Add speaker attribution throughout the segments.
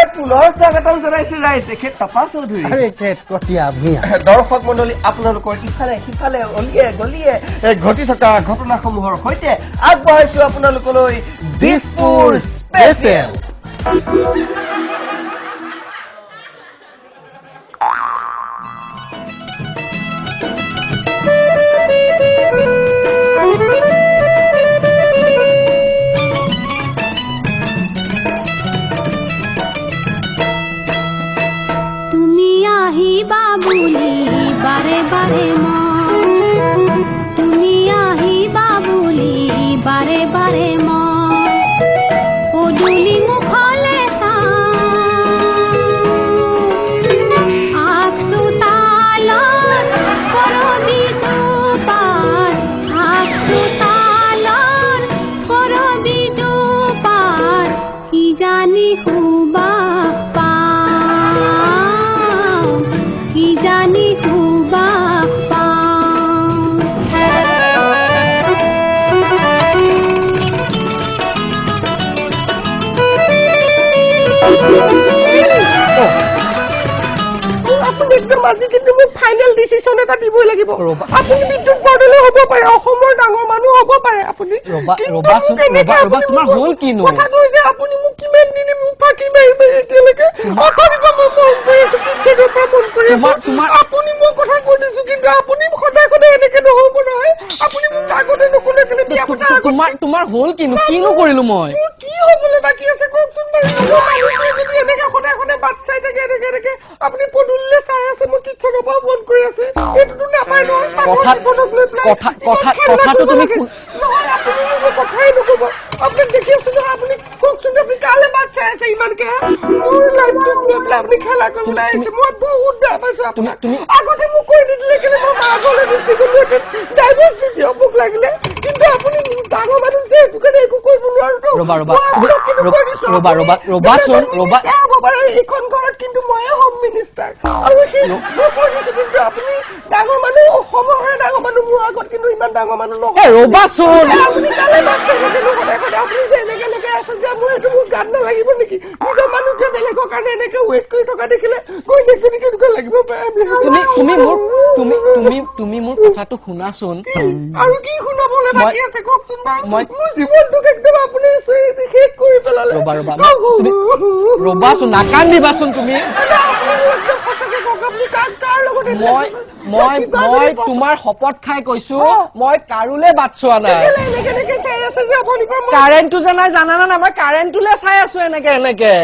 Speaker 1: ষ্টুডিঅ'ত পুনৰ স্বাগতম জনাইছো ৰাইজ, তেখেত তপা চৌধুৰী।
Speaker 2: আৰু এখেত কটীয়া ভূঞা।
Speaker 1: দৰ্শক মণ্ডলী, আপোনালোকৰ ইফালে সিফালে অলিয়ে গলিয়ে ঘটি থকা ঘটনাসমূহৰ সৈতে আগবঢ়াইছো আপোনালোকলৈ দিছপুৰ স্পেচিয়েল।
Speaker 3: তুমি আহিবা বুলি বাৰে বাৰে মই, তুমি আহিবা বুলি বাৰে বাৰে মই পদূলি মুখলে চাওঁ, আগ চোতালত কৰবী জোপাৰ, আগ চোতালত কৰবী জোপাৰ, কি জানি সুবাস পাওঁ, কি জানি সুবাস পাওঁ।
Speaker 1: আপুনি একদম আজি কিন্তু মোক ফাইনেল ডিচিশ্যন এটা দিবই লাগিব।
Speaker 4: ৰ'বা।
Speaker 1: আপুনি বিদ্যুৎ বৰদলৈ হ'ব পাৰে, অসমৰ ডাঙৰ মানুহ হ'ব পাৰে আপুনি,
Speaker 4: ৰ'বা,
Speaker 1: কিন্তু
Speaker 4: ৰ'বাচোন,
Speaker 1: মোক এনেকে
Speaker 4: ৰ'বা, ৰ'বা,
Speaker 1: আপুনি
Speaker 4: তোমাৰ
Speaker 1: মোক
Speaker 4: হ'ল কিনো?
Speaker 1: কথাটো হৈছে আপুনি মোক কিমান দিনে মোক ফাঁকি মাৰি মাৰি এতিয়ালৈকে অথনিৰ পৰা মই মন কৰি আছো, কিটচেনৰ পৰা মন কৰি আছো।
Speaker 4: তোমাৰ
Speaker 1: আপুনি মই কথা কৈ দিছো, কিন্তু আপুনি সদায় সদায় এনেকে নহ'ব নহয়। আপুনি মোক আগতে নকলে কেলে বিয়া পতাৰ আগত
Speaker 4: তোমাৰ হ'ল কিনো? কিনো কৰিলো মই?
Speaker 1: মোৰ কি হ'বলৈ বাকী আছে কওকচোন বাৰু? মোৰ মানুহটোৱে যদি এনেকে সদায় সদায় বাট চাই থাকে, এনেকে এনেকে আপুনি পদূলিলে চাই আছে, মই কিটচেনৰ পৰা মন কৰি আছে, এইটোতো নাপায় নহয়। মানুহৰ জীৱনক লৈ পেলাই ইমান খেলা
Speaker 4: কথাটো
Speaker 1: কৰিব
Speaker 4: তুমি
Speaker 1: লাগে। নহয়, আপুনি মোক কথাই নক'ব। আপোনাক দেখি আছো নহয়, আপুনি কওকচোন আপুনি কালে বাট চাই আছে ইমানকে? মোৰ লাইফটোক লৈ পেলাই আপুনি খেলা কৰিবলৈ আহিছে, মই বহুত বেয়া পাইছো আপোনাক। আগতে মোক কৈ নিদিলে কেলে? মই মা ঘৰলৈ গুচি গ'লোহেঁতেন, ডাইভৰ্চ দি দিয়ক মোক লাগিলে, কিন্তু আপুনি ডাঙৰ মানুহ যে সেইটো কাৰণে একো কৰিব নোৱাৰোতো।
Speaker 4: ৰ'বা, ৰ'বা,
Speaker 1: মই আপোনাক কিন্তু কৈ দিছো,
Speaker 4: ৰ'বা,
Speaker 1: আপুনি
Speaker 4: ৰ'বা, ৰ'বাচোন,
Speaker 1: বেলেগৰ
Speaker 4: ৰ'বা।
Speaker 1: মিনিষ্টাৰ হ'ব পাৰে এইখন ঘৰত, কিন্তু ময়ে হোম মিনিষ্টাৰ। আৰু সেই মই কৈ দিছো, কিন্তু আপুনি ডাঙৰ মানুহ, অসমৰহে ডাঙৰ মানুহ, মোৰ আগত কিন্তু ইমান ডাঙৰ মানুহ নহয়।
Speaker 4: এ ৰ'বাচোন।
Speaker 1: এ, আপুনি কালে বাট চাই থাকে নো সদায় সদায়? আপুনি যে এনেকে এনেকে আছে যে, মোৰ সেইটো মোৰ গাত নালাগিব নেকি? নিজৰ মানুহটোৱে বেলেগৰ কাৰণে এনেকে ৱেইট কৰি থকা দেখিলে ঘৈণীয়েকজনী কেনেকুৱা লাগিব পাৰে?
Speaker 4: তুমি মোৰ কথাটো শুনাচোন।
Speaker 1: আৰু কি শুনাবলৈ বাকী আছে কওকচোন বাৰু? মোৰ জীৱনটোক একদম আপুনি শেষ কৰি পেলালে।
Speaker 4: ৰ'বা, ৰ'বা, তুমি ৰ'বাচোন, নাকান্দিবাচোন তুমি।
Speaker 1: মানে আপুনি মোক একদম সঁচাকে কওক, আপুনি কাৰ লগত এইবিলাক আছে? কিবা
Speaker 4: মই
Speaker 1: যদি
Speaker 4: তোমাৰ শপত খাই কৈছো, মই কাৰোলে বাট চোৱা নাই।
Speaker 1: তেতিয়াহ'লে এনেকে এনেকে চাই আছে যে আপুনি পৰা মই
Speaker 4: কাৰেণ্টটো যে নাই জানানে নাই? মই কাৰেণ্টটোলে চাই আছো এনেকে এনেকে।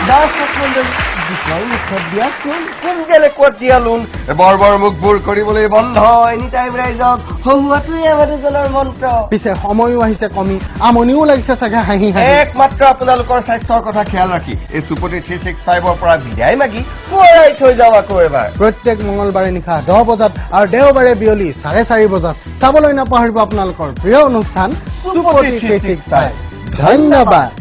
Speaker 1: দৰ্শক মণ্ডলী, দীঘল মুখত দিয়া চোন সোনকালে ক'ত দিয়া লোন, বৰ বৰ মুখবোৰ কৰিবলৈ বন্ধ। এনি টাইম ৰাইজক হহুৱাটোৱে আমাৰ দুজনৰ মন্ত্ৰ।
Speaker 2: পিছে সময়ো আহিছে কমি, আমনিও লাগিছে চাগে হাঁহি হাঁহি।
Speaker 1: একমাত্ৰ আপোনালোকৰ স্বাস্থ্যৰ কথা খেয়াল ৰাখি এই চুপতি 365ৰ পৰা বিদায় মাগি সোঁৱৰাই থৈ যাওঁ আকৌ এবাৰ।
Speaker 2: প্ৰত্যেক মঙলবাৰে নিশা 10 বজাত আৰু দেওবাৰে বিয়লি 4:30 বজাত চাবলৈ নাপাহৰিব আপোনালোকৰ প্ৰিয় অনুষ্ঠান
Speaker 1: চুপতি
Speaker 2: চুপতি 365। ধন্যবাদ।